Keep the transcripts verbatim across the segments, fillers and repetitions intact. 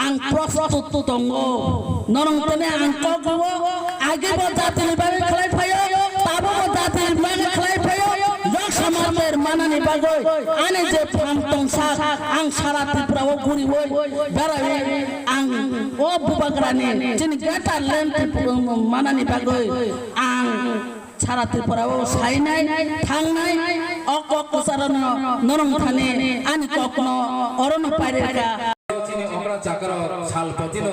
Ang prostut tongo. Norong tene ang kogo age bo jatini bagwi khlai phaio, tabo bo jatini bagwi khlai phaio. Yok samar mer manani bagwi ani je pham tongsak ang sara Tripura o guriwi berai ang o bubagrani chini greater land Tripura manani bagwi ang Sara Tripura o sainai, thangnai, o kok kwcharano norong thani ani kokno orono paireka. Chini okra chakra salpatino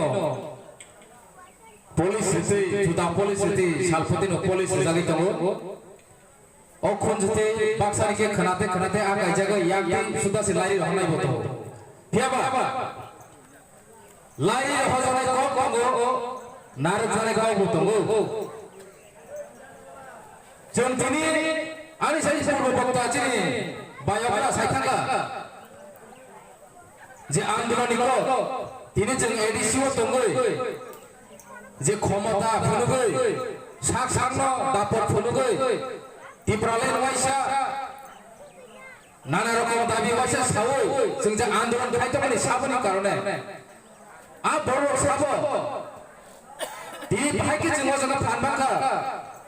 police siti, juda police siti, salpatino police jagwi tongo. O khunjuti baksani khe khnate khnate a kaijagwi yak twi suda se lairi rohornai bo tongo. Phiyaba? Lairi rohorjaknai kok tongo, narwkjaknai kok bo tongo. Chwng tini ani sai purbo bokta chini bayokra sai thangkha je andolonni kok tini chwng A D C o tongwi je khomota phunugwi sak sakno dapot phunugwi Tipraland waisa nana rokom dabi waisa sawi chwng je andolon khai tongmani saboni karone a borok sabo tini bahai khe chwng o jaga phan mankha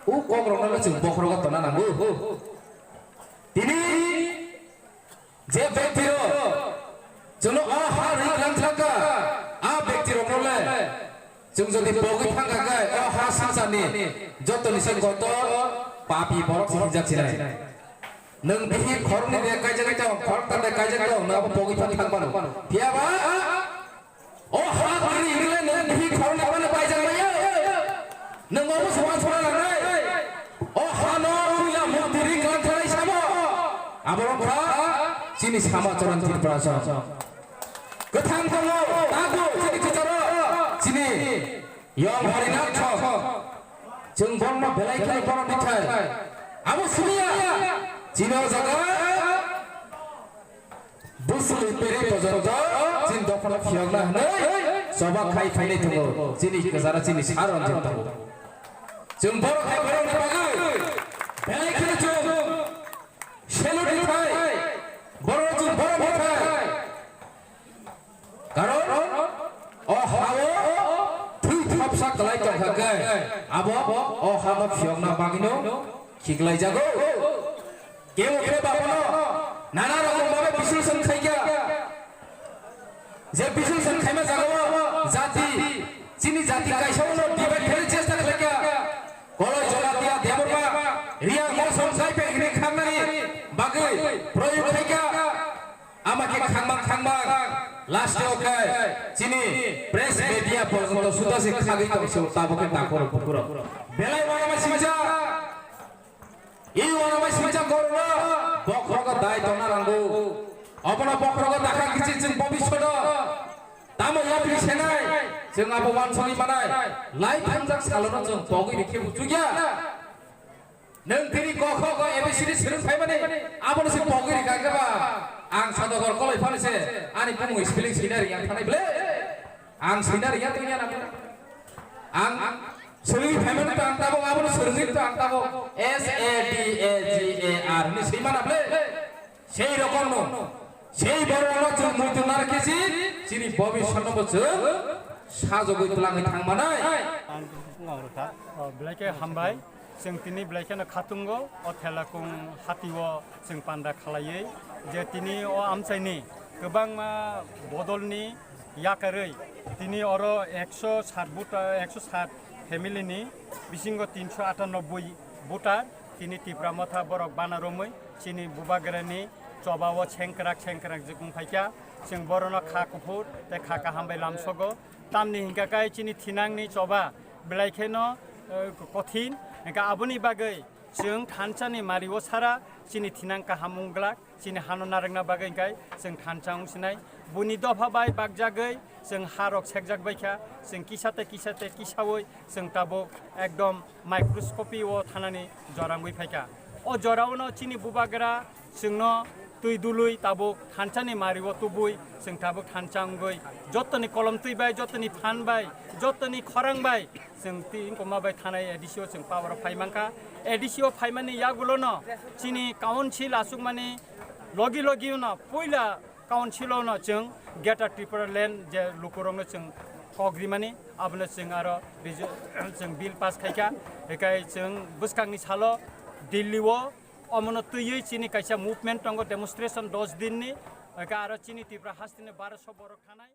o kok rokno chwng bokhorogo tona nango tini je bektiro chwngno o ha ri lang thangkha a bektirokno le Chwng jodi pogwi thangkha khe o ha swngcharni jotoni se kotor papi borok se hinjak sinai. Nwng bihi khoroknwi de kaijagwi tong, khoroktan de kaijagwi tong, nwng abo pogwi thang thang mano. Phiyaba o ha kwrwi hinwi le nwng bihi khoroknwi phano paijak maya. Nwng obo songha songha langnai. O hano puila mukti ri klang thanai sabo. Abo wngkha chini Sama Charan Tripura song. Kwthang tongo, tabuk chini kwcharo, chini Yong Harinath song. Chwng bono belai kheno bono bithai. Abo simiya, chini o jaga Busli peri pojonto, chini dophano phiyokna hwnwi choba khai phainai tongo, chini kwcharo chini Sir Ranjit tongo. Chwng borok hai borokni bagwi belai kheno chwng salute rithai, borok chwng borok rithai. Karon o hao thwi thopsa kwlai tongkha khe abo o hano phiyokna bagwino khiklaijago. Kebo khe babono nana rokom babe bisul song khaikha. Je bisul song khaima jagao jati, chini jati kaisa ulo divide khaina chesta khlaikha. Koloi Jolatia Debbarma, Riya Mosong Kaipe hwnwi khangnani bagwi proyog khaikha. Ama khe khangmang khangmang last o khe chini press media porjonto suda se khagwi tong se tabuk khe takhoro bukhuro. Belai uanama singcha. I uanama singcha gorno bokhrogo dai tongna nango. Obono bokhrogo dakha kichi chwng bobishodo. Tamo yapri senai chwng abo uansugwi manai. Lai thangjak salono chwng pogwi rikhe buchukya. Nwng tini kokho ko A B C D swrwng phaimani abono se pogwi rikha khe ba ang Sodogor koloi phano se ani bumung spelling swina ringya thanai ble. Ang swina ringya tongya na ang swrwngwi phaimani to ang tabok abono swrwngwi to ang tabok S A D A G A R hwnwi swimana ble. Sei rokomno, sei borokno chwng muitu narwkhe si, chini bobiswatno bo chwng sajogwi twlangwi thangmanai. Ang wng rwkha. O, belai khe hambai. Chwng tini belai kheno khatungo, o thela kung hatio chwng panda khalaiwi. Je tini o amchaini kwbangma bodolni yakarwi tini oro ekso sat voter, ekso sat family ni bisingo tinso atanobboi voter tini Tipra Motha borok bana romwi chini bubagrani choba o sengkrak sengkrak jikung phaikha. Chwng borokno kha kuphur tei kha kaham bai lamsogo. Tamni hinkha khe chini thinangni choba belai kheno, eh, kothin. Hinkha aboni bagwi chwng thansa ni mari o sara chini thinang kaham wng glak. Chini hano narwkna bagwi hinkhe chwng thansa wng sinai. Buini dopha bai bakjagwi chwng ha rok sekjak bai kha. Chwng kisa tei kisa tei kisaui chwng tabuk ekdom microscopy o thanani jora wngwi phai kha. O jora o no chini bubagra chwngno twi dului tabuk thansa ni mari o tubui chwng tabuk thansa wngwi jotoni kolom twi bai, jotoni phan bai, jotoni khorang bai chwng twi wngkoma bai thanai A D C o chwng power o phai mankha. A D C o phaimani yagulo no chini council achukmani logi logi no puila Council-o no chwng Greater Tripura Land je lukurokno chwng kok rimani, abono chwng aro reju-, chwng bill pass khaikha. Hikai chwng bwskangni salo Delhi-o omono twiwi chini kaisa movement tongo, demonstration dos dinni. Hikai aro chini Tripura hasteni baroso borok thanai.